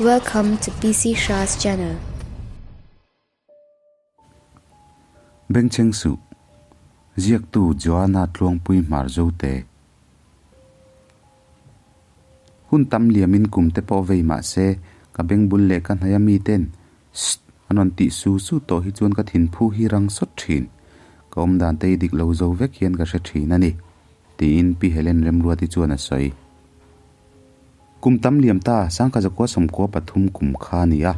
Welcome to PC Shah's channel. Bengchheng suh. Ziaktu Joanna Tluangpui Hmar Zote. Hun tam liamin kum te pawh vei mah se, ka beng bul leh ka hnaia miten Sst! an rawn tih su su tawh hi chuan ka thinphu hi rang sawt thin. Ka awmdan te hi dik lo zo vek hian ka hre thin a ni, tiin Pi Helen Remruati chuan a sawi. Kum tam liam ta, Sangkha 1993 kum kha a ni a,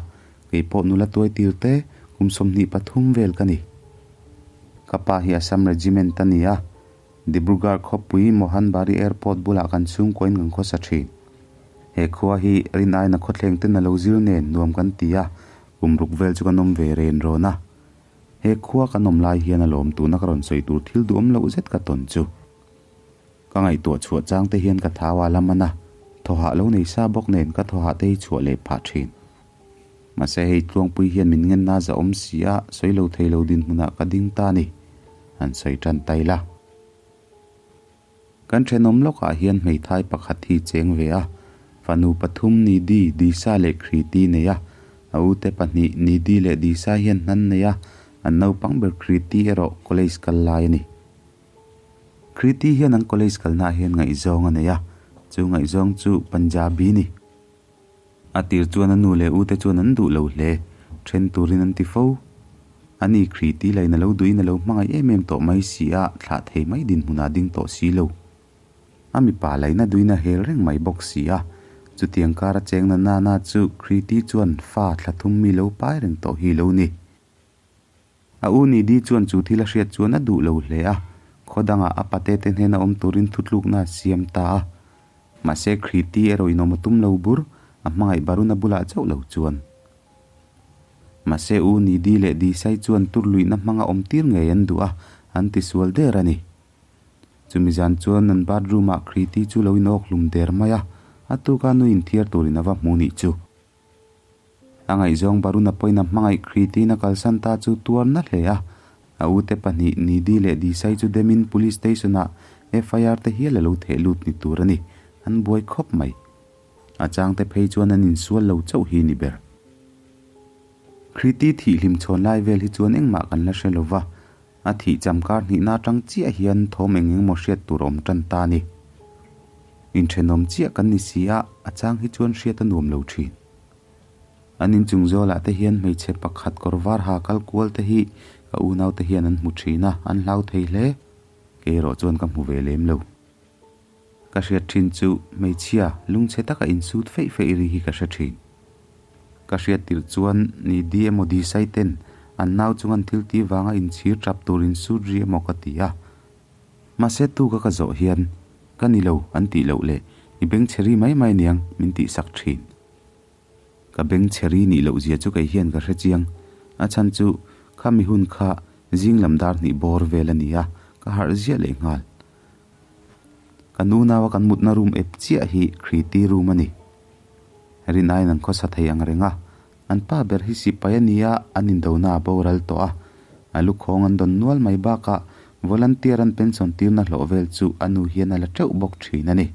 kei pawh nula tuai tir te kum 23 vel ka ni. Ka pa hi Assam Regiment a ni a, Dibrugarh khawpui Mohanbari Airport bulah kan chhungkuain kan khawsa thin. He khua hi rin aina khawthleng ten a lo zir nen nuam kan ti a, kum ruk vel chu kan awm ve ren rawn a. He khua kan awm lai hian alawm tuna ka rawn sawi tur thil duhawm loh zet ka tawn chu. Ka ngaihtuah chhuah chang te hian ka thau a la man a, thawhah lo nei sa bawk nen ka thawhah te hi chhuah leh phah thin. Mahse hei Tluangpui hian min ngenna za awm si a, sawi lo thei lo dinhmunah ka ding ta ni, han sawi tan tai la. Kan thenawm lawkah hian hmeithai pakhat hi cheng ve a, fanu pathum Nidhi, Disa leh Kriti nei a, a ute pahnih Nidhi leh Disa hian hnan nei a, an naupang ber Kriti erawh college kal lai a ni. Kriti hian an college kalnaah hian ngaihzawng a nei a, chu ngaihzawng chu Punjabi ni. A tir chuan a nu leh ute chuan an duh lo hle, then turin an ti fo. Ani Kriti lain a lo duhin a lo hmangaih em em tawh mai si a, thlah thei mai dinhmunah a ding tawh si lo. A mipa lain a duhin a hel reng mai bawk si a, chutiang kar a chengna nana chu Kriti chuan fa thla thum mi lo pai reng tawh hi lo ni. A u Nidhi chuan chu thil a hriat chuan a duh lo hle a, khaw dangah a pate te hnena awm turin thutlukna a siam ta a. Mahse Kriti erawh inawm a tum lo bur, a hmangaih Baruna bulah chauh lo chuan. Mahse u Nidhi leh Disai chuan tur luihna hmanga awm tir ngei an duh a, an ti sual der a ni. Chumi zan chuan an bathroom ah Kriti chu lo inawk hlum der mai a, a tuka nu inthiar turin a va hmu nih chu. A ngaihzawng Baruna pawhin a hmangaih Kriti-in a kalsan ta chu tuar na hle a, a ute pahnih Nidhi leh Disai chu demin Police Station-ah FIR te hial a lo theh lut ni tur a ni, an buai khawp mai. A changte phei chuan an insual lo chauh hi ni ber. Kriti thih hlim chhawn lai vel hi chuan engmah kan la hre lo va, a thih chamkar hnihna atang chiah hian thawm eng eng emaw hriat tur a awm tan ta a ni. Inthenawm chiah kan ni si a, a chang hi chuan hriat a nuam lo thin. An inchung zawlah te hian hmeichhe pakhat kawr var ha kal kual te hi ka unau te hian an hmu thin a, an hlau thei hle. Kei erawh chuan ka hmu ve lem lo. Ka hriat thin chu hmeichhia lungchhe taka insut feih feih ri hi ka hre thin. Ka hriat tirh chuan ni di emaw di sai ten an nau chung an thil tih vanga inchhir tap tur insut ri emaw ka ti a. Mahse tuka ka zawh hian ka ni lo an tih loh leh i bengchhe ri mai mai aniang min tih sak thin. Ka bengchhe ri nih loh zia chu kei hian ka hre chiang. A chhan chu khami hun kha zing lam dar hnih bawr vel a ni a, ka harh ziah leh nghal. Kan unaua kan mutna room ep chiah hi Kriti room a ni. Rinaiin an khawsa thei ang reng a, an pa ber hi sipai a ni a, an indona a boral tawh a. A lukhawng an dawn nual mai bakah volunteer an pension tirna hlawh vel chu a nu hian a la teuh bawk thin a ni.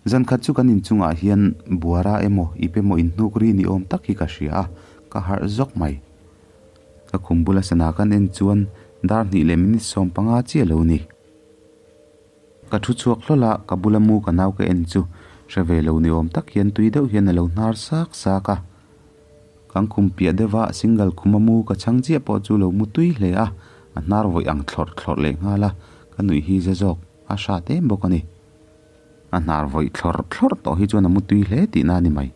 Zan khat chu kan inchungah hian buara emaw ip emaw inhnuk ri ni awm tak hi ka hria a, ka harh zawk mai. Ka khum bula sana kan en chuan dar hnih leh minute 15 chiah lo ni. Ka thu chhuak hlawl a, ka bula mu ka nau ka en chu hre ve lo ni awm tak hian tui deuh hian a lo hnar sak sak a. Kan khum piah deuh a single khuma mu ka chhang chiah pawh chu lo mu tui hle a, a hnar vawih ang thlawrh thlawrh leh nghal a, ka nuih hi za zawk a hrat em bawk a ni. A hnar vawih thlawrh thlawrh tawh hi chuan a mu tui hle tihna a ni mai.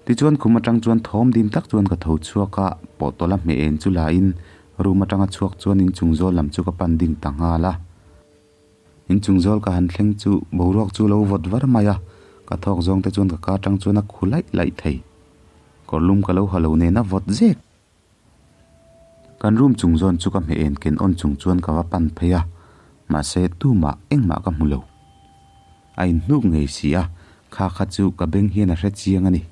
Tichuan khum atang chuan thawm dim tak chuan ka tho chhuak a, pawhtawlh a hmeh en chu la in room atanga chhuak chuan inchung zawl lam chu ka pan ding ta nghal a. Inchung zawl ka han thleng chu boruak chu lo vawt var mai a, ka thawk zawng te chuan ka ka atang chuan a khu laih laih thei. Kawrlum ka lo ha lo nen a vawt zek. Kan room chung zawn chu ka hmeh en ken awn chung chuan ka va pan phei a, mahse tumah engmah ka hmu lo. A inhnuk ngei si a, kha kha chu ka beng hian a hre chiang a ni.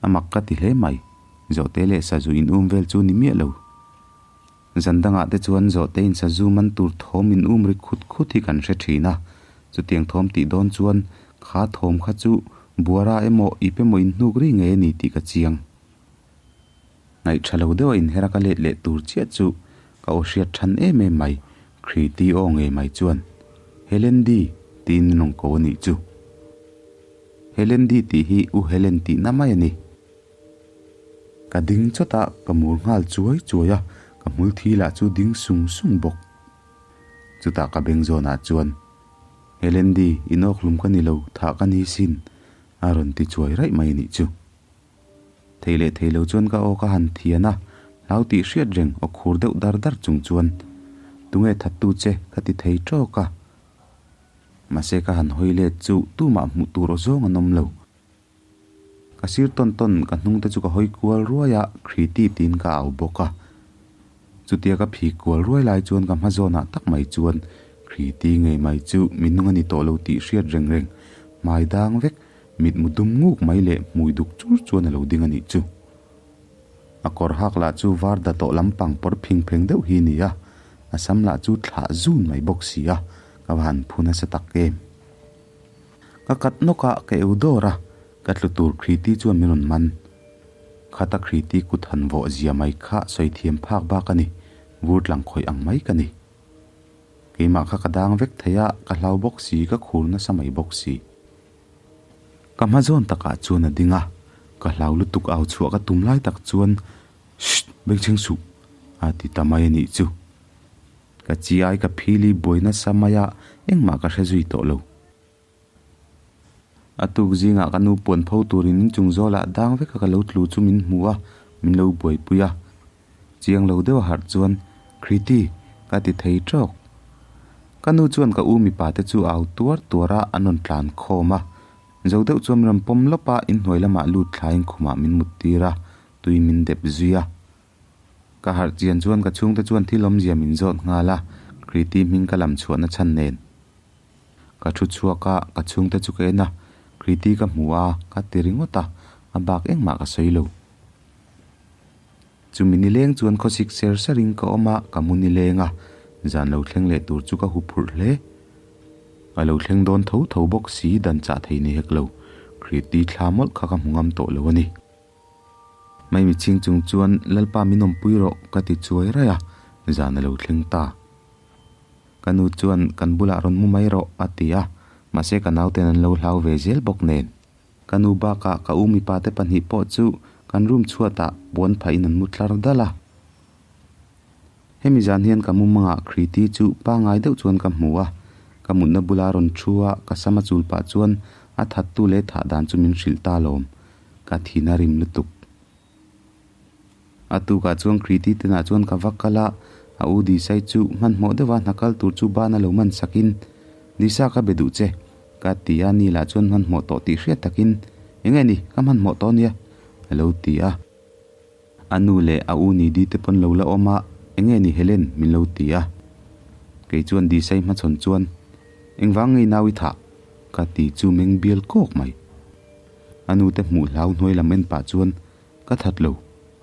A mak ka ti hle mai, Zawhte leh sazu in um vel chu ni miah lo. Zan dangah te chuan Zawhte in sazu man tur thawm in um ri khut khut hi kan hre thin a, chutiang thawm tih dawn chuan kha thawm kha chu Buara emaw ip emaw inhnuk ri ngei a ni tih ka chiang. Ngaih tha lo deuha inher a ka let leh tur chiah chu ka aw hriat than em em mai, Kriti aw ngei mai chuan, Helen Di tiin min rawn ko a nih chu. Helen Di tih hi U Helen tihna mai a ni. Ka ding chawt a, ka mur nghal chuai chuai a, ka hmul thi lah chu ding sung sung bawk. Chutah ka beng zawnah chuan, Helen Di, inawkhlum ka ni lo, thah ka ni sin, a rawn ti chuai raih mai a nih chu. Thei leh thei lo chuan ka aw ka han thian a, hlau tih hriat reng aw khur deuh dar dar chung chuan, Tunge thattu che? ka ti thei tawk a. Mahse ka han hawi let chu tumah hmuh tur aw zawng an awm lo. Ka sir tawn tawn ka hnung te chu ka hawi kual ruai a, Kriti tiin ka au bawk a. Chutia ka phi kual ruai lai chuan ka hma zawnah tak mai chuan Kriti ngei mai chu mi nung a ni tawh lo tih hriat reng reng hmai dang vek Mitmu dum nguk mai leh hmui duk chur chuan a lo ding a nih chu. A kawr hak lah chu var da tawh lampang pawr phing pheng deuh hi a ni a, a sam lah chu thlah zun mai bawk si a, ka va han phu nasa tak em. Ka kat nawk a, ka eu dawr a, ka tlu tur Kriti chuan min rawn man. Khata Kriti kut han vawh zia mai kha sawi thiam phak bak a ni, vur tlang khawih ang mai ka ni. Keimah kha ka dang vek thei a, ka hlau bawk si, ka khur nasa mai bawk si. Ka hma zawn takah chuan a ding a, ka hlau lutuk au chhuah ka tum lai tak chuan Shh! Bengchheng suh! a ti ta mai a nih chu. Ka chi ai ka phili buai nasa mai a, engmah ka hre zui tawh lo. A tuk zingah ka nu puan pho turin inchung zawlah dang veka ka lo tlu chu min hmu a, min lo buaipui a. Chiang lo deuh a harh chuan, Kriti, ka ti thei tawk. Ka nu chuan ka u mipa te chu au tuar tuar a, an rawn tlan khawm a. Zo deuh chuan min rawn pawm lawp a, inhnuai lamah lut thlaiin khumah min mut tir a, tui min dep zui a. Ka harh chian chuan ka chhungte chuan thil awmzia min zawt nghal a, Kriti hming ka lam chhuahna chhan nen. Ka thu chhuak a, ka chhungte chu ka en a, Kriti ka hmu a, ka ti ringawt a, a bak engmah ka sawi lo. Chumi nileng chuan khawsik ser serin ka awm a, ka mu nileng a, zan lo thleng leh tur chu ka hu phurh hle. A lo thleng dawn tho tho bawk si dan chah thei ni hek lo, Kriti thla mawlh kha ka hmu ngam tawh lo a ni. Maimi chhing chung chuan Lalpa min awmpui rawh ka ti chuai raih a, zan a lo thleng ta. Ka nu chuan kan bulah rawn mu mai rawh a ti a, mahse ka nauten an lo hlau ve zel bawk nen. Ka nu bakah ka u mipa te pahnih pawh chu kan room chhuatah puan phahin an mu tlar dal a. Hemi zan hian ka mumangah Kriti chu pangai deuh chuan ka hmu a, ka mutna bula rawn thu a, ka sam a chul pah chuan a thattu leh thah dan chu min hrilh ta lawm. Ka thin a rim lutuk. A tukah chuan Kriti tenah chuan ka va kal a, a u Disai chu hmanhmawh deuha hna kal tur chu ban a lo man sakin, Disa ka be duh che, ka ti a, ni lah chuan hmanhmawh tawh tih hriat takin, Enge ni, ka hmanhmawh tawh nia, a lo ti a. A nu leh a u Nidi te pawn lo la awm a, Enge ni Helen, min lo ti a. Kei chuan Disai hmachhawn chuan, Engvang ngei nau i thah? ka ti chu meng bial kawk mai. A nu te hmuh hlau hnuai lam en pah chuan, Ka that lo,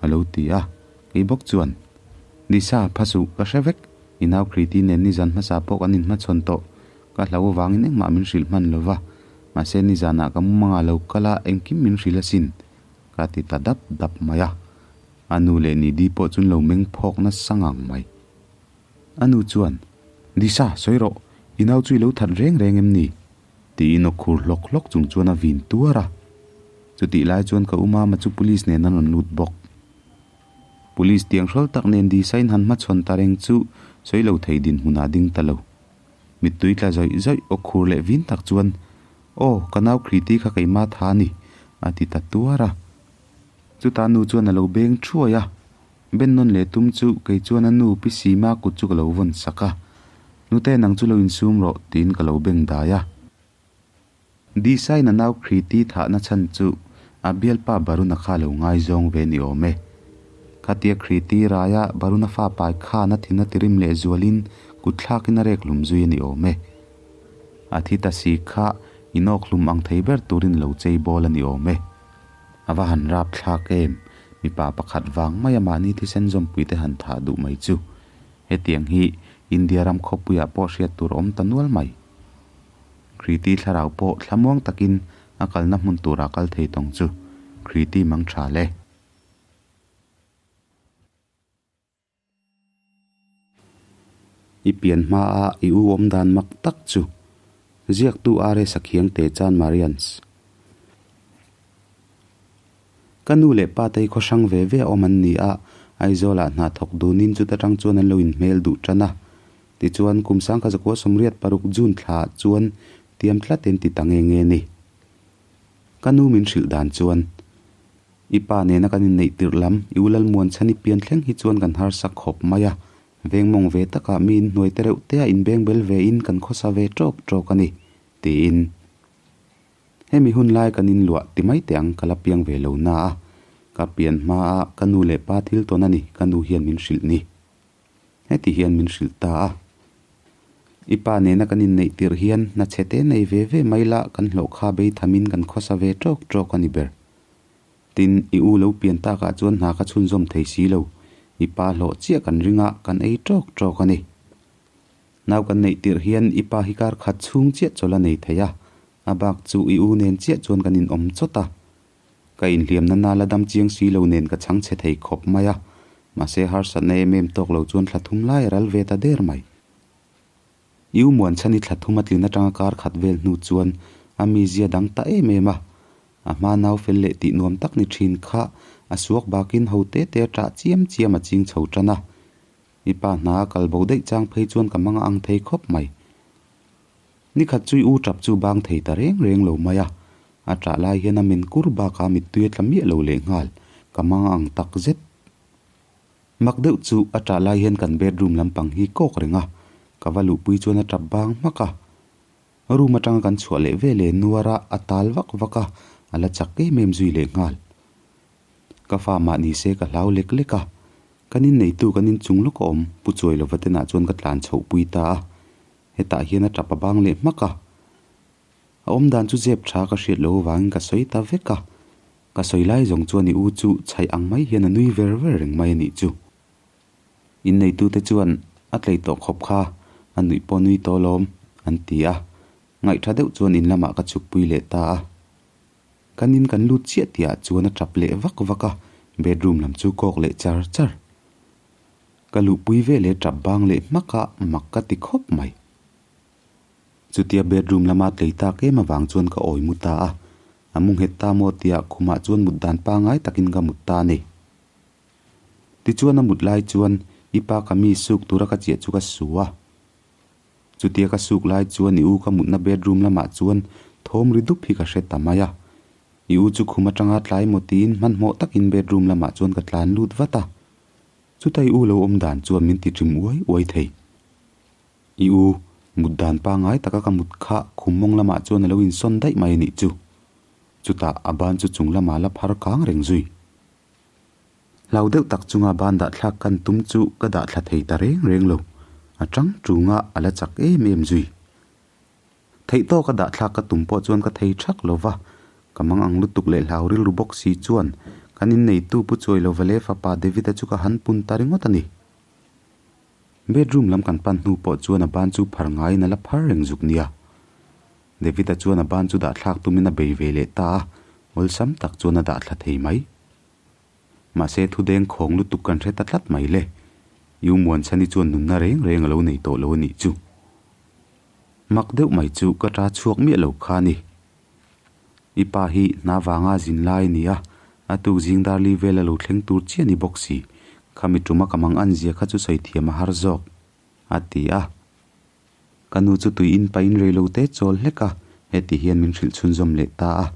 a lo ti a. Kei bawk chuan, Lisa, pha suh, ka hre vek. I nau Kriti nen nizan hmasa pawh kan inhmachhawn tawh. Ka hlau avangin engmah min hrilh hman lo va. Mahse nizanah ka mumanga lo kal a, engkim min hrilh asin, ka ti ta dap dap mai a. A nu leh Nidhi pawh chun lo meng phawk nasa ngang mai. A nu chuan, Lisa, sawi rawh, i nau chu i lo that reng reng em ni? Tiin aw khur hlawk hlawk chung chuan a vin tuar a. Chutih lai chuan ka u mama chu police nen an rawn lut bawk. Police tiang hrawl tak nen Disa-in han hmachhawn ta reng chu sawi lo thei dinhmunah a ding ta lo. Mittui tla zawih zawih aw khur leh vin tak chuan, Aw, ka nau Kriti kha keimah tha a ni, a ti ta tuar a. Chutah nu chuan a lo beng thuai a. Ben nawn leh tum chu kei chuan a nu Pi Sima kut chu ka lo vawn sak a, Nute nang chu lo insum rawh tiin ka lo beng dai a. Disain a nau Kriti thahna chhan chu a bialpa Baruna kha lo ngaizawng ve ni awm e. Khatia Kriti raia Baruna fa pai khan a thin a tirim leh zualin kut thlakin a rek hlum zui a ni awm e. A thi ta si kha inawk hlum ang thei ber turin lo chei bawl a ni awm e. A va han rap thlak em? Mipa pakhat vang maia mahni thisen zawmpuite han thah duh mai chu. Hetiang hi India ram khawpuiah pawh hriat tur a awm ta nual mai. Kriti thlarau pawh thlamuang takin A kalna hmun turah kal thei tawng chu Kriti mang tha le. I pian hmaa i u awm dan mak tak chu ziaktu RS a khiang te chan Marians. Ka nu leh pa te hi khaw hrang ve ve a awm an ni a, Aizawlah hna thawk dunin chuta tang chuan an lo inhmel duh tan a. Tichuan, kum sangkha zakua 86 June thlaah chuan tiam tlatin ti ta nge nge ni. Ka nu min hrilh dan chuan, I pa nena kan inneih tirh lam, i u Lalmuan chhan i pian thleng hi chuan kan harsa khawp mai a, vengmawng ve takah mi inhnuai te reuh tea inbeng bel vein kan khawsa ve tawk tawk a ni, tiin. Hemi hun lai kan inluah ti mai teh ang ka la piang ve lo na a, ka pian hmaa ka nu leh pa thil tawn a ni ka nu hian min hrilh ni. Heti hian min hrilh ta a. I pa nena kan inneih tirh hian hna chhe te nei ve ve mai la kan hlawh kha bei thamin kan khawsa ve tawk tawk a ni ber. Tin, i u lo pian takah chuan hna ka chhunzawm thei si lo. I pa hlawh chiah kan ring a, kan ei tawk tawk a ni. Nau kan neih tirh hian i pa hi kar khat chhung chiah chawlh a nei thei a, a bak chu i u nen chiah chuan kan inawm chawt a. Ka inhliamna nala dam chiang si lo nen ka chhang chhe thei khawp mai a, mahse harsatna em em tawk lo chuan thla thum lai a ral ve ta der mai. I u Muanchhani thla thum a tlin atanga kar khat vel hnu chuan a mizia dang ta em em a, a hma nau fel leh tih nuam tak ni thin kha a suak bakin ho te te a ṭah chiam chiam a ching chho tan a. I pa hna a kal bo daih chang phei chuan ka mang a ang thei khawp mai. Ni khat chu i u ṭap chu bang thei ta reng reng lo mai a, a ṭah lai hian a men kur bakah mittui a tla miah lo lehnghal, ka mang a ang tak zet. Mak deuh chu a ṭah lai hian kan bedroom lampang hi kawk reng a, ka va luhpui chuan a ṭap bang hmak a. Room aṭanga kan chhuah leh ve leh nuar a, a tal vak vak a, a la chak em em zui lehnghal. Ka fa mah ni se ka hlau lek lek a, kan inneitu kan inchung lawk a awm, Pu Chuailova tenah chuan ka tlan chhoh pui ta a. Hetah hian a tap a bang leh hmak a. A awm dan chu zep tha ka hriat loh avangin ka sawi ta vek a. Ka sawi lai zawng chuan i u chu chhaih ang mai hian a nui ver ver reng mai a nih chu. Inneitute chuan a tlei tawh khawp kha, a nuih pawh nui tawh alawm, an ti a. Ngaihtha deuh chuan in lamah ka chhukpui leh ta a. Kan in kan lut chiah tihah chuan a tap leh vak vak a, bedroom lam chu kawk leh char char. Ka luhpui ve leh tap bang leh hmak a, mak ka ti khawp mai. Chutia bedroom lama tlei tak em avang chuan ka awi mu ta a, a mu nghet ta maw tia khumah chuan mut dan pangai takin ka mut ta a ni. Tichuan a mut lai chuan i pa ka mi suk tura ka chiah chu ka su a. Chutia ka suk lai chuan i u ka mutna bedroom lamah chuan thawm ri dup hi ka hre ta mai a. I u chu khum atanga tlai maw tiin hmanhmawh takin bedroom lamah chuan ka tlan lut vat a. Chuta i u lo awm dan chuan min ti ṭim uai uai thei. I u, mut dan pangai taka ka mut kha khum mawng lamah chuan a lo insawn daih mai a nih chu. Chutah a ban chu chung lamah la phar kang reng zui. Hlau deuh tak chunga ban dah thlak kan tum chu ka dah thla thei ta reng reng lo. A tang ṭunga a la chak em em zui. Theih tawka dah thlak ka tum pawh chuan ka thei thak lo va, ka mang ang lutuk leh hlau rilru bawk si chuan kan inneitu Pu Chuailova leh fapa David-a chu ka han pun ta ringawt a ni. Bedroom lam kan pan hnu pawh chuan a ban chu phar ngaiin a la phar reng zuk nia. David-a chuan a ban chu dah thlak tumin a bei ve leh ta a, awlsam tak chuan a dah thla thei mai. Mahse thu deng khawng lutuk kan hre ta tlat mai le. I u Muanchhani chuan nunna reng reng a lo nei tawh lo a nih chu. Mak deuh mai chu ka ta chhuak miah lo kha a ni. I pa hi hna vanga zin lai a ni a, a tuk zing dar li vel a lo thleng tur chiah a ni bawk si. Khami tuma ka mang an zia kha chu sawi thiam a har zawk, a ti a. Ka nu chu tui in pahin rei lo te chawl hlek a, heti hian min hrilh chhunzawm leh ta a.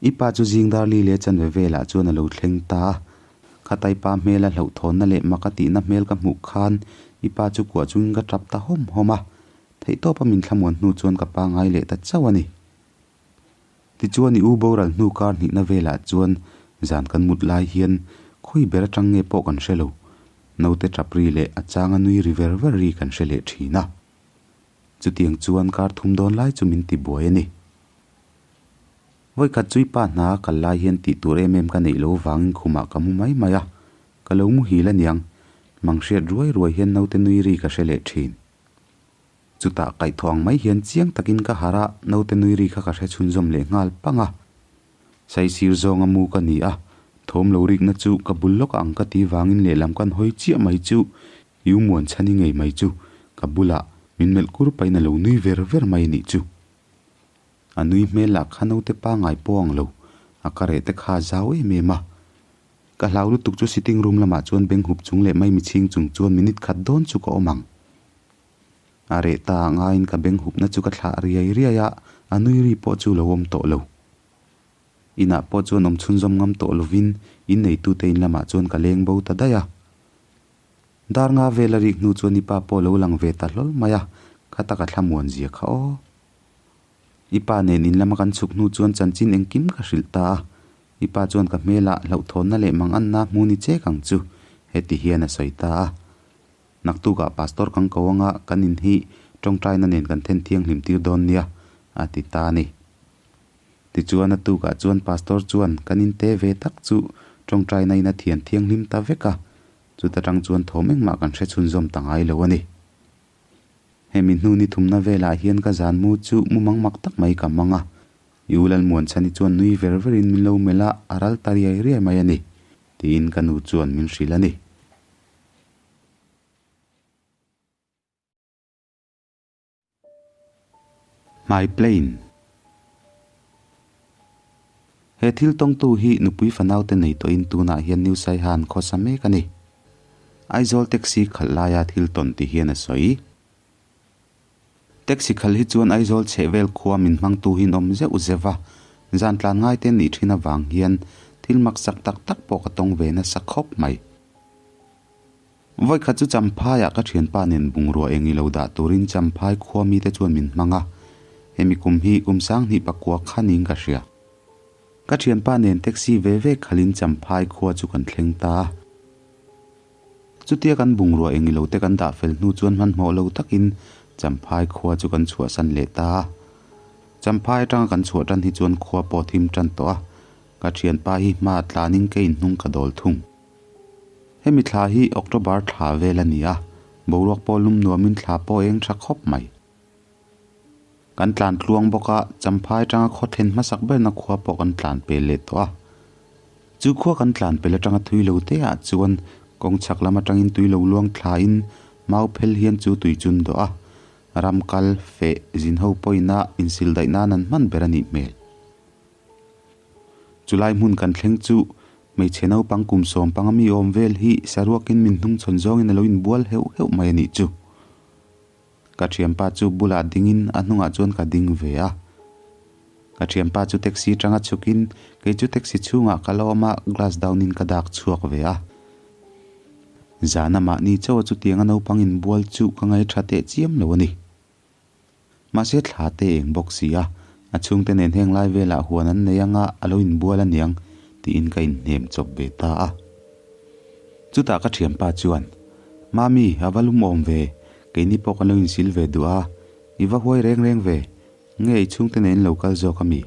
I pa chu zing dar li leh chanve velah chuan a lo thleng ta a. Khatai pa hmela hlauhthawnna leh mak a tihna hmel ka hmuh khan i pa chu kuah chungin ka tap ta hawm hawm a. Theihtawpa min thlamuan hnu chuan ka pangai leh ta chauh a ni. Tichuan i u boral hnu kar hnihna velah chuan zan kan mut lai hian khawi ber atang nge pawh kan hre lo. Naute tap ri leh a changa nui ri ver ver ri kan hre leh thin a. Chutiang chuan kar thum dawn lai chu min ti buai a ni. Vawikhat chu i pa hna a kal lai hian tih tur em em ka neih lo vangin khumah ka mu mai mai a, ka lo muhil aniang. Mang hriat ruai ruai hian naute nui ri ka hre leh thin. Chutah kaihthawh ang mai hian chiang takin ka harh a, naute nui ri kha ka hre chhunzawm leh nghal pang a. Saisir zawnga mu ka ni a, thawm lo rikna chu ka bul lawk ang ka ti vangin lehlam kan hawi chiah mai chu Yu Muan Chhani ngei mai chu ka bulah min melh kur pahin a lo nui ver ver mai a nih chu. A nui hmel lah kha naute pangai pawh ang lo, a ka reh te kha a zau em em a. Ka hlau lutuk chu sitting room lamah chuan beng hup chung leh maimi chhing chung chuan minute khat dawn chu ka awm ang. A reh ta ah ngaiin ka beng hupna chu ka thlah riai riai a, a nui ri pawh chu lo awm tawh lo. Inah pawh chuan awm chhunzawm ngam tawh lovin in neitute in lamah chuan ka leng bo ta daih a. Dar nga vel a rik hnu chuan i pa pawh lo lang ve ta hlawl mai a, kha taka thlamuan zia kha aw. I pa nen in lama kan chhuk hnu chuan chanchin engkim ka hrilh ta a, i pa chuan ka hmelah hlauhthawnna leh manganna hmu ni chek ang chu, heti hian a sawi ta a. Naktukah Pastor kan ko anga kan in hi tawngtaina nen kan then thianghlim tir dawn nia, a ti ta a ni. Tichuan a tukah chuan Pastor chuan kan in te ve tak chu tawngtaina in a thian thianghlim ta vek a, chuta tang chuan thawm engmah kan hre chhunzawm ta ngai lo a ni. Hemi hnu ni thumna velah hian ka zan mu chu mu mang mak tak mai ka mang a. I u Lalmuanchhani chuan nui ver verin min lo melh a, a ral ta riai riai mai a ni, tiin ka nu chuan min hrilh a ni. My plane. He thil tawngtu hi nupui fanaute nei tawhin tunah hian New Saihan khawsa mek a ni. Aizawl taxi khalh laia thil tawn ti hian a sawi. Taxi khalh hi chuan Aizawl chhehvel khua min hmangtu hi an awm zeuh zeuh va, zan tlan ngaite nih thin avang hian thil maksak tak tak pawh ka tawng ve nasa khawp mai. Vawikhat chu Champhaiah ka thianpa nen bungrua eng i lo dah turin Champhai khua mite chuan min hmang a, hemi kum hi kum sanghnih pakua khanin ka hria. Ka thianpa nen taxi ve ve khalin Champhai khua chu kan thleng ta a. Chutia kan bungrua eng i lo te kan dah fel hnu chuan hmanhmawh lo takin Champhai khua chu kan chhuahsan leh ta a. Champhai atanga kan chhuah tan hi chuan khua pawh thim tan tawh a, ka thianpa hi hma tlanin ka inhnung ka dawl thung. Hemi thla hi October thla vel a ni a, boruak pawh lum nuamin thla pawh eng tha khawp mai. Kan tlan tluang bawk a, Champhai atanga khaw thlen hmasak berna khua pawh kan tlan pel leh tawh a. Chu khua kan tlan pel atanga tui lo te ah chuan kawng chhak lam atangin tui lo luang thlain mau phel hian chu tui chun dawh a, ram kal, feh, zin ho pawhin a insil daih nan an hman ber a nih hmel. Chulai hmun kan thleng chu hmeichhe naupang kum sawm panga mi awm vel hi saruakin min hnungchhawn zawngin a lo inbual heuh heuh mai a nih chu. Ka thianpa chu bulah dingin a hnungah chuan ka ding ve a. Ka thianpa chu taxi tanga chhukin kei chu taxi chhungah ka la awm a, glass down in ka dak chhuak ve a. Zana mahni chauha chutianga naupang inbual chu ka ngaihṭha teh chiam lo a ni. Mahse thla te eng bawk si a, a chhungte nen heng lai velah huan an nei anga a lo inbual aniang tiin ka inhnem chawp ve ta a. Chutah ka thianpa chuan, Mami, a va lum awm ve, keini pawh kan lo insil ve duh a, i va huai reng reng ve, nge i chhungte nen in lo kal zawk ami?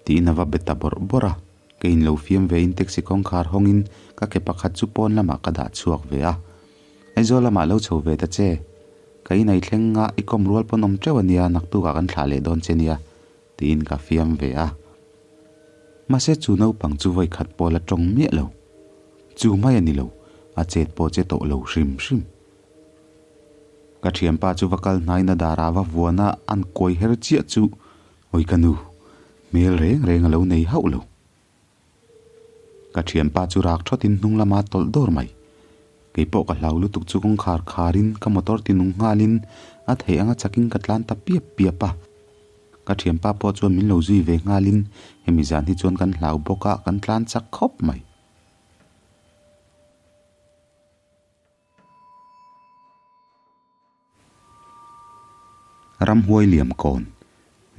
tiin a va be ta bawrh bawrh a. Ka inlo fiam ve in taxi kawngkhar hawngin ka ke pakhat chu pawn lamah ka dah chhuak ve a. Aizawl lamah lo chho ve ta che. Ka inai thleng nga i kawm rual pawn awm teuh ania naktukah kan thlah leh dawn che nia tiin ka fiam ve a. Mahse chu naupang chu vawi khat pawh la tawng miah lo. Chu mai a ni lo, a chet pawh che tawh lo hrim hrim. Ka thianpa chu va kal hnaiin a darah va vuan a, an kuai her chiah chu Awi ka nu, hmel reng reng a lo nei hauh lo. Ka thianpa chu rak thawtin hnung lama tawlh dawr mai. Kei pawh ka hlau lutuk chu kawngkhar kharin ka motor ti nung nghalin a theih anga chakin ka tlan ta piap piap a. Ka thianpa pawh chuan min lo zui ve nghalin hemi zan hi chuan kan hlau bawk a, kan tlan chak khawp mai. Ramhuai Liam Kawn,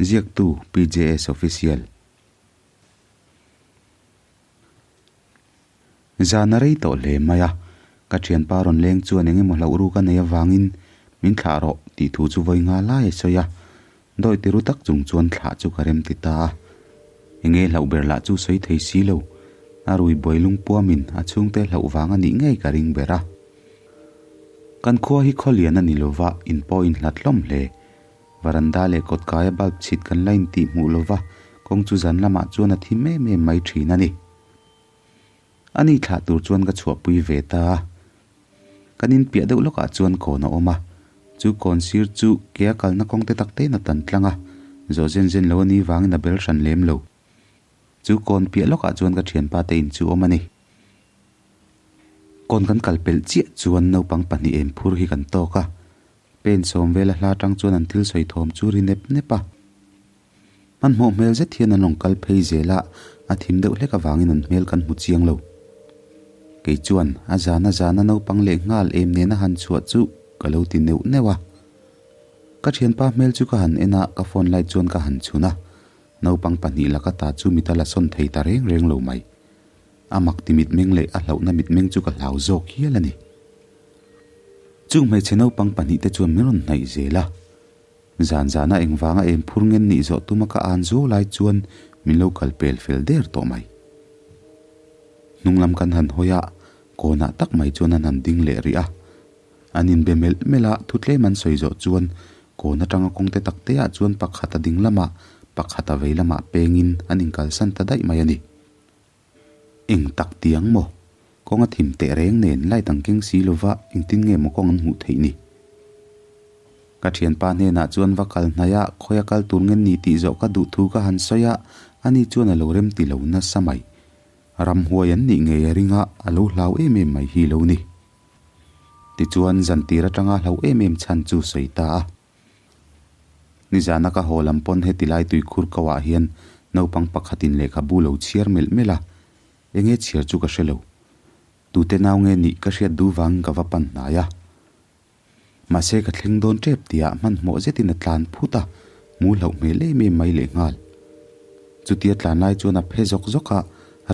Ziaktu PJS Official. Zan a rei tawh hle mai a, ka thianpa rawn leng chuan eng emaw hlauh ruk a nei avangin min thlah rawh tih thu chu vawi nga lai a sawi a, dawi tiru tak chung chuan thlah chu ka rem ti ta a. Enge hlauh ber lah chu sawi thei si lo, a rui buai lungpuamin a chhungte hlauh vang a nih ngei ka ring ber a. Kan khua hi khaw lian a ni lova, in pawh in hlat hlawm hle. Varanda leh kawtkaia bulb chhit kan la intih hmuh lova, kawng chu zan lamah chuan a thim em em mai thin a ni. A ni thlah tur chuan ka chhuahpui ve ta a. Kan inpiah deuh lawkah chuan kawn a awm a, chu kawn sir chu ke a kalna kawng te tak tein a tan tlang a, zawh zen zen lo a nih vangin a bel hran lem lo. Chu kawn piah lawkah chuan ka thianpa te in chu awm a ni. Kawn kan kal pelh chiah chuan naupang pahnih em phur hi kan tawk a, pen sawm vela hla tang chuan an thil sawi thawm chu ri nep nep a. Hmanhmawh hmel zet hian an rawn kal phei zel a, a thim deuh hlek avangin an hmel kan hmu chiang lo. Kei chuan a zana zana naupang leh nghal em nena han chhuah chu ka lo ti neuh neuh a. Ka thianpa hmel chu ka han en a, ka phone light chuan ka han chhun a, naupang pahnih laka ta chu mit a la sawn thei ta reng reng lo mai. A mak ti mitmeng leh a hlauhna mitmeng chu ka hlau zawk hial a ni. Chung hmeichhe naupang pahnihte chuan min rawn hnaih zel a. Zan zana engvanga eng phur ngen nih zawh tuma ka an zuau lai chuan min lo kal pel fel der tawh mai. Hnung lam kan han hawi a, kawnah tak mai chuan an han ding leh rih a. An inbe melh melh a, thu tlem an sawi zawh chuan kawn atanga kawng te tak te ah chuan pakhat a ding lamah, pakhat a vei lamah pengin an inkalsan ta daih mai a ni. Eng tak tiang maw? Kawng a thim teh reng nen light ang keng si lova engtin nge maw kawng an hmuh theih ni? Ka thianpa hnenah chuan va kal hnaih a, khawi a kal tur nge ni tih zawh ka duh thu ka han sawi a, ani chuan a lo rem ti lo nasa mai. Ramhuai an nih ngei a ring a, a lo hlau em em mai hi lo ni. Tichuan zantir atanga hlau em em chhan chu sawi ta a. Nizana ka haw lam pawn heti lai tuikhur ko ah hian naupang pakhatin lehkhabu lo chhiar melh melh a, enge chhiar chu ka hre lo. Tute nau nge nih ka hriat duh vangin ka va pan hnai a. Mahse ka thleng dawn tep tihah hmanhmawh zetin a tlan phut a, mu hlauh hmel em em mai lehnghal. Chutia tlan lai chuan a phe zawk zawk a,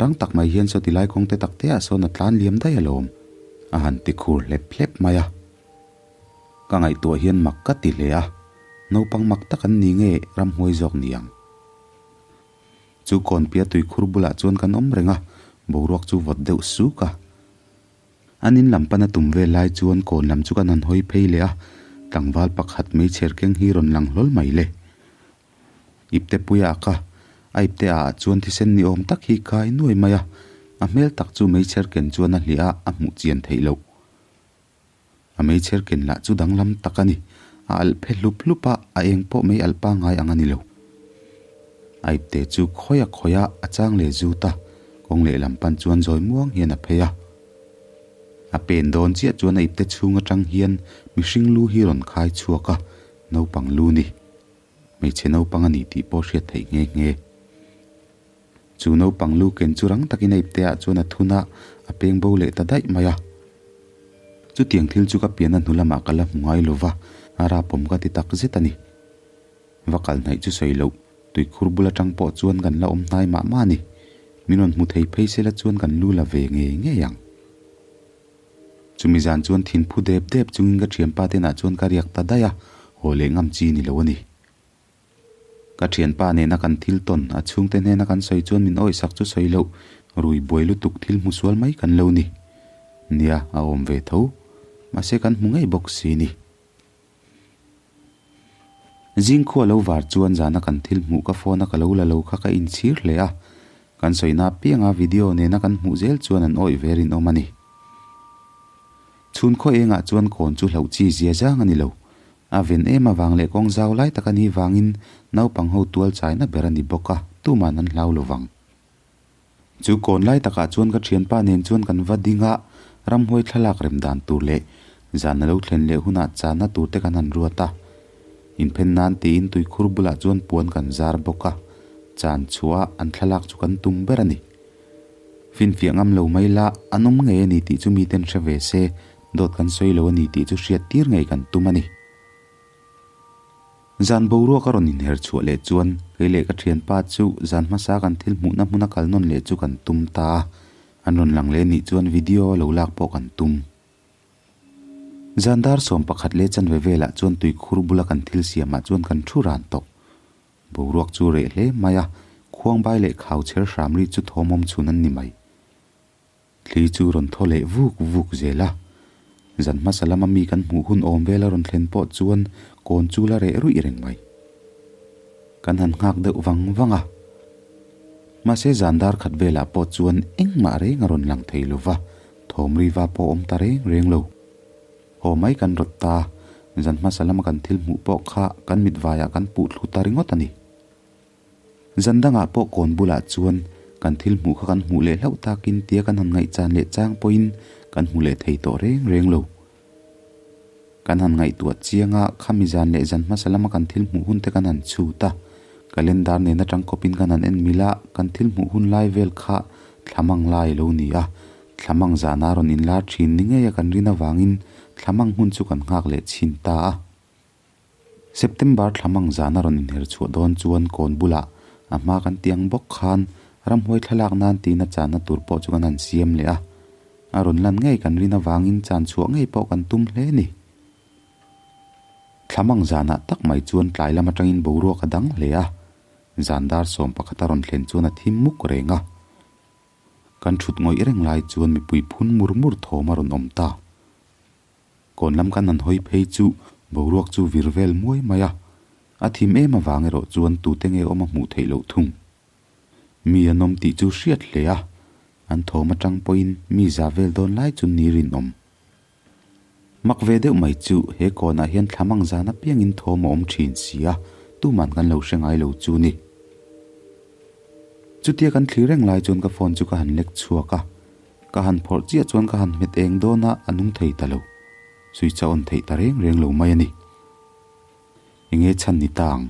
rang tak mai hian saw tilai kawng te tak te ah sawn a tlan liam daih alawm, a han ti khur hlep hlep mai a. Ka ngaihtuah hian mak ka ti hle a, naupang mak tak an ni nge ramhuai zawk ni ang. Chu kawnpia tuikhur bulah chuan kan awm reng a, boruak chu vawt deuh suk a. An in lam pana tum vel lai chuan kawn lam chu kan han hawi phei leh a, tlangval pakhat meichher keng hi rawn lang hlawl mai le. Ipte puia ka, a ipte ah chuan thisen ni awm tak hi kai nuai mai a, a hmel tak chu meichher ken chuan a hliah a, a hmuh chian theih loh. A meichher ken lah chu danglam tak a ni. A alh phe hlup hlup a, a eng pawh mei alh pangngai ang a ni lo. A ipte chu khawi a khawi a, a chang leh zut a, kawng lehlam pan chuan zawi muang hian a phei a. A pen dawn chiah chuan a ipte chhung atang hian mihring lu hi rawn khai chhuak a, naupang lu ni. Hmeichhe naupang a ni tih pawh hriat theih nghe nghe. Chu naupang lu ken chu rang takin a ipte ah chuan a thun a, a peng bo leh ta daih mai a. Chutiang thil chu ka pian a hnu lamah ka la hmu ngai lo va, a rapawm ka ti tak zet a ni. Va kal hnaih chu sawi loh, tuikhur bul atang pawh chuan kan la awm hnai mah mah a ni. Min rawn hmu thei phei sela chuan kan lu la ve ngei ngei ang. Chumi zan chuan thinphu dep dep chungin ka thianpa te inah chuan ka riak ta daih a, haw leh ngam chi ni lo a ni. Ka thianpa nena kan thil tawn, a chhungte hnena kan sawi chuan min awihsak chu sawi loh, rui buai lutuk thil hmu sual mai kan lo ni. Nia, a awm ve tho. Mahse kan hmu ngei bawk si ni. Zingkhua lo var chuan zana kan thil hmuh ka phone a ka lo la lo kha ka inchhir hle a, kan sawina apianga video nena kan hmuh zel chuan an awih ve rinawm a ni. Chhun khaw engah chuan kawn chu hlauh chi zia zang a ni lo. A ven em avang leh kawng zau lai tak a nih vangin naupang ho tual chaina ber a ni bawk a, tuman an hlau lo vang. Chu kawn lai takah chuan ka thianpa nen chuan kan va ding a, ramhuai thlalak rem dan tur leh zan a lo thlen leh hunah channa tur te kan han ruat a. Inphen nan tiin tuikhur bulah chuan puan kan zar bawk a, chan chhuah an thlalak chu kan tum ber a ni. Finfiah ngam lo mai la, an awm ngei a ni tih chu miten hre ve se, dawt kan sawi lo a ni tih chu hriat tir ngei kan tum a ni. Zan boruak a rawn inher chhuah leh chuan kei leh ka thianpa chu zan hmasa kan thil hmuhna hmuna kal nawn leh chu kan tum ta a, an rawn lang leh nih chuan video a lo lak pawh kan tum. Zan dar 11 leh chanve velah chuan tuikhur bula kan thil siamah chuan kan thu ran tawh. Boruak chu reh hle mai a, khuangbai leh khau chher hram ri chu thawmawm chhun an ni mai. Thli chu rawn thaw leh vuk vuk zel a. Zan hmasa lama mi kan hmuh hun awm vel a rawn thlen pawh chuan Kawn chu la reh ruih reng mai. Kan han nghak deuh vang vang a. Mahse zan dar khat velah pawh chuan engmah reng a rawn lang thei lo va, thawm riva pawh a awm ta reng reng lo. Haw mai kan rawt ta, zan hmasa lama kan thil hmuh pawh kha kan mit vaiah kan puh thlu ta ringawt a ni. Zan dangah pawh kawn bulah chuan kan thil hmuh kha kan hmuh leh hlauh takin tia kan han ngaihchan leh chang pawhin kan hmu leh thei tawh reng reng lo. Kan han ngaihtuah chiang a, khami zan leh zan hmasa lama kan thil hmuh hun te kan han chhut a, calendar nen atang kawpin kan han en mil a, kan thil hmuh hun lai vel kha thlamang lai a lo ni a, thlamang zana rawn inlar thin ni ngei a kan rin avangin thlamang hun chu kan nghak leh chhin ta a. September thlamang zana rawn inher chhuah dawn chuan kawn bulah a hma kan ti ang bawk khan ramhuai thlalak nan tiin a channa tur pawh chu kan han siam leh a. A rawn lan ngei kan rin avangin chan chhuah ngei pawh kan tum hle ni. Thlamang zanah tak mai chuan tlai lam atangin boruak a dang hle a, zan dar sawm pakhat a rawn thlen chuan a thim muk reng a. Kan thut ngawih reng lai chuan mipui phun mur mur thawm a rawn awm ta. Kawn lam kan han hawi phei chu boruak chu vir vel muai mai a, a thim em avang erawh chuan tute nge awm a hmuh theih loh thung. Mi an awm tih chu hriat hle a, an thawm atang pawhin mi za vel dawn lai chu ni rinawm. Mak ve deuh mai chu he kawnah hian thlamang zan apiangin thawm a awm thin si a, tuman kan lo hre ngai lo chu ni. Chutia kan thlir reng lai chuan ka phone chu ka han lek chhuak a, Ka han phawrh chiah chuan ka han hmet eng dawn a, a nung thei ta lo. Switch a on theih ta reng reng lo mai a ni. Enge chhan ni ta ang,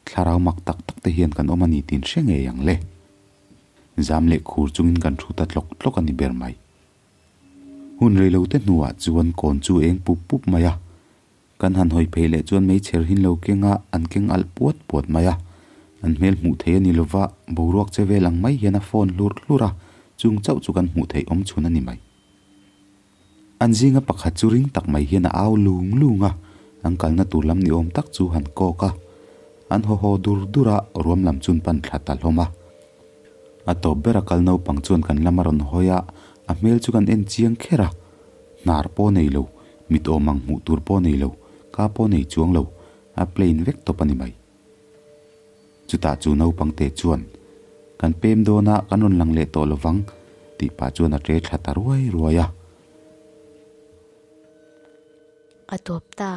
thlarau mak tak tak te hian kan awm a ni tin hre ngei ang le. Zam leh khur chungin kan thu ta tlawk tlawk a ni ber mai. Hun rei lo te hnuah chuan kawn chu eng pup pup mai a. Kan han hawi phei leh chuan meichher hin lo keng a, an keng alh puat puat mai a. An hmel hmuh theih a ni lova, boruak che vel ang mai hian a phone hlur hlur a, chung chauh chu kan hmuh theih awm chhun a ni mai. An zinga pakhat chu ring tak mai hian a au lung lung a, an kalna tur lam ni awm tak chu han kawk a. An haw haw dur dur a, ruam lam chun pan thla ta hlawm a. A tawp ber a kal naupang chuan kan lam a rawn hawi a, a hmel chu kan en chiang kher a. Hnar pawh nei lo, mit awm ang hmuh tur pawh nei lo, ka pawh nei chuang lo, a plain vek tawp a ni mai. Chutah chu naupang te chuan, Kan pem dawn a, kan rawn lang leh tawh lovang, tih pah chuan a ṭe thla ta ruai ruai a. A tawp ta.